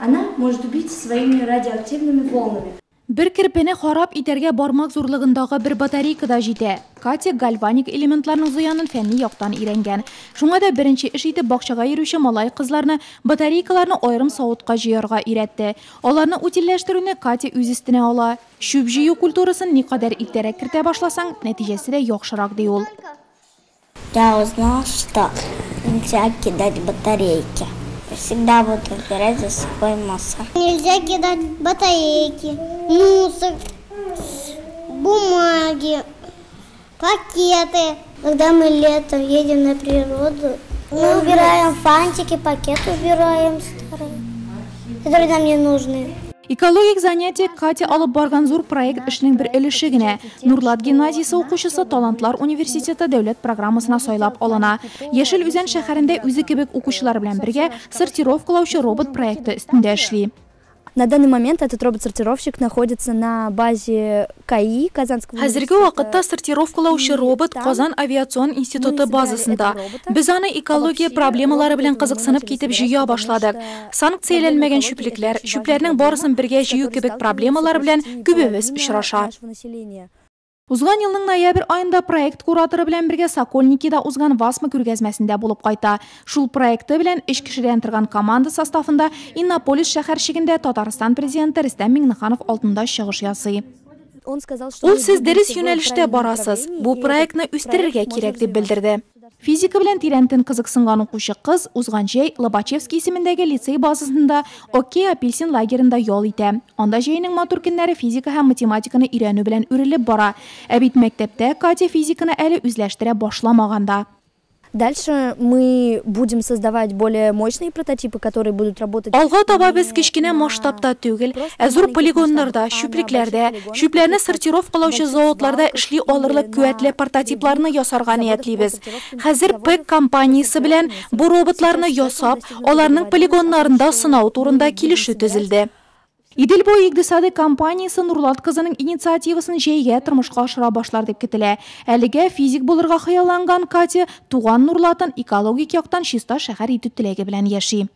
Она может убить своими радиоактивными волнами. Бер керпене харап итәргә бармак зурлыгындагы бер батарейка да җитә. Катя гальваник элементларның зыянын фәнни яктан өйрәнгән. Шуңа да беренче эш итеп бакчага йөрүче малай-кызларны батарейкаларны аерым савытка җыярга өйрәтте. Аларны утильләштерүне Катя үз өстенә ала. Чүп җыю культурасын никадәр иртәрәк кертә башласаң, нәтиҗәсе дә яхшырак, ди ул. Я узнал, что нельзя кидать батарейки. Всегда буду убирать за собой мусор. Нельзя кидать батарейки, мусор, бумаги, пакеты. Когда мы летом едем на природу, мы убираем фантики, пакеты убираем старые, которые нам не нужны. Экологик занятие Катя алып барган зур проект эшенең бер өлеше генә. Нурлат гимназиясе укучысы Талантлар университеты дәүләт программасына сайлап алына. Яшел Үзән шәһәрендә үзе кебек укучылар белән бергә сортировкалаучы робот проекты өстендә эшли. На данный момент этот робот-сортировщик находится на базе КАИ, Казанского Хәзерге вакытта сортировкалаучы робот Казан авиацион институты базасында. Без аны экология проблемалары белән кызыксынып китеп җыя башладык. Санкцияләнмәгән чүплекләр, чүпләрнең барысын бергә җыю кебек проблемалар белән күбебез очраша. Узган елның ноябрь аенда проект кураторы белән бергә Сокольникида узган ВАСМА күргәзмәсендә булып кайта. Шул проекты белән өч кешедән торган команда составында Иннополис шәһәрчегендә Татарстан президенты Рөстәм Миңнеханов алдында чыгыш ясый. Он сказал, что Ул сез дөрес юнәлештә барасыз, бу проектны үстерергә кирәк дип белдерде. Физика белән тирәнтен кызыксынган укучы кыз узган җәй Лобачевский исемендәге лицей базасында Окей апельсин лагерында ял итә. Анда җәйнең матур көннәре физика һәм математиканы өйрәнү белән үрелеп бара. Ә бит мәктәптә Катя физиканы әле үзләштерә башламаган да. Дальше мы будем создавать более мощные прототипы, которые будут работать. Алга таба без кечкенә масштабта түгел, ә зур полигоннарда, чүплекләрдә, чүпләрне сортировкалаучы заводларда эшли алырлык куәтле прототипларны ясарга ниятлибез. Хәзер ПЭК компаниясе белән бу роботларны ясап, аларның полигоннарында сынау турында килешү төзелде. Идел буе икътисади компаниясе Нурлат кызының инициативасын җәйгә тормышка ашыра башлар дип көтелә. Әлегә физик булырга хыялланган Катя туган Нурлатын экологик яктан чиста шәһәр итү теләге белән яши.